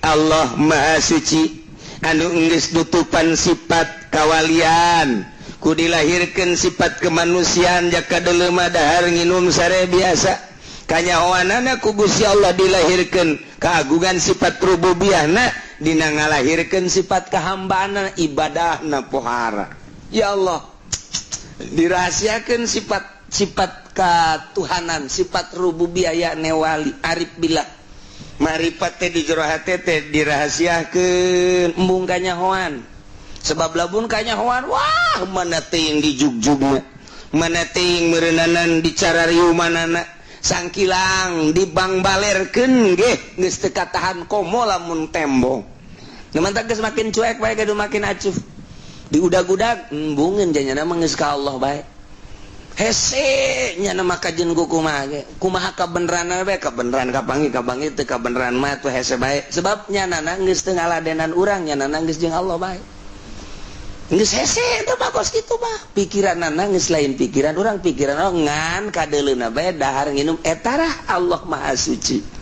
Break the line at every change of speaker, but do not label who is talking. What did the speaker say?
Allah Maha Suci anu geus nutupan sifat kawalian, ku dilahirkan sifat kemanusiaan, jaka delema, dahar nginum sare biasa. Kanyahoanana ku Gusti Allah dilahirkan keagungan sifat rububiyahna dina ngalahirkeun sifat kehambaanna, ibadahna pohara. Ya Allah, dirahasiakan sifat sifat katuhanan, sifat rububiyah, yakni wali arif billah. Marifat teh di jero hate teh dirahasiakeun, embung kanyahoan, sebab lamun kanyahoan, wah, mana teuing dijugjugna, mana teuing meureunana dicarariumanana, sangkilang dibangbalerkeun ge geus teu katahan, komo lamun tembong. Nu mantak geus makin cuek bae, gaduh makin acuh, diudag-udag embungeun, janyana mah geus ka Allah bae. Hese nya nama kajen ku kumaha ge, kumaha kabeneran bae, kabeneran kapanggih kapanggih, teu kabeneran mah tuh hese bae, sebab nyanana geus teu ngaladenan urang, nyanana geus jeung Allah bae, geus hese. Eta mah kos kitu mah pikiranana geus lain pikiran urang, pikiran urang ngan kadeuleuna bae, dahar nginum. Eta rah Allah Maha Suci.